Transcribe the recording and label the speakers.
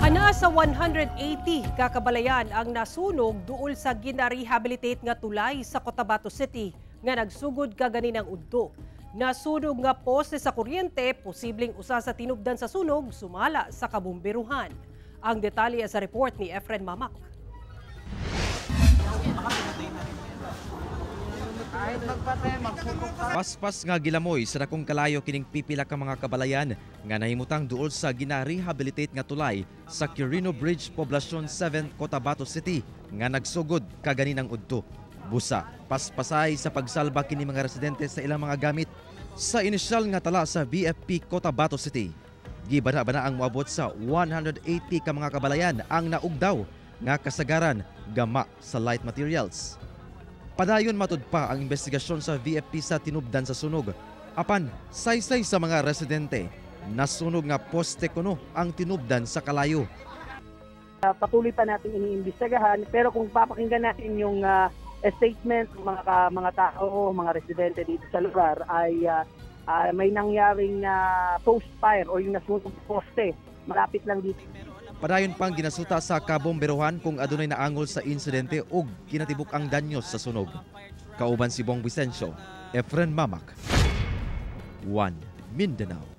Speaker 1: Ana sa 180 ka kabalayan ang nasunog duol sa gina-rehabilitate nga tulay sa Cotabato City nga nagsugod kaganinang udto. Nasunog nga poste sa kuryente, posibleng usa sa tinubdan sa sunog, sumala sa kabumberuhan. Ang detalye sa report ni Efren Mamak.
Speaker 2: Paspas nga gilamoy sa dakong kalayo kining pipila ka mga kabalayan nga nahimutang duol sa gina-rehabilitate nga tulay sa Quirino Bridge, Poblacion 7, Cotabato City nga nagsugod kaganinang udto. Busa, paspasay sa pagsalba kini mga residente sa ilang mga gamit. Sa inisyal nga tala sa VFP Cotabato City, gibana-bana ang moabot sa 180 ka mga kabalayan ang naugdaw nga kasagaran gama sa light materials. Padayon matud pa ang investigasyon sa VFP sa tinubdan sa sunog. Apan, saysay sa mga residente, nasunog nga poste kuno ang tinubdan sa kalayo.
Speaker 3: Patuloy pa natin iniimbestigahan, pero kung papakinggan natin yung statement ng mga tao, mga residente dito sa lugar ay may nangyaring post fire o yung nasunog poste malapit lang dito.
Speaker 2: Padayon pang ginasuta sa kabomberohan kung adunay naangol sa insidente ug kinatibuk ang danyos sa sunog. Kauban si Bong Vicencio, Efren Mamak, 1 Mindanao.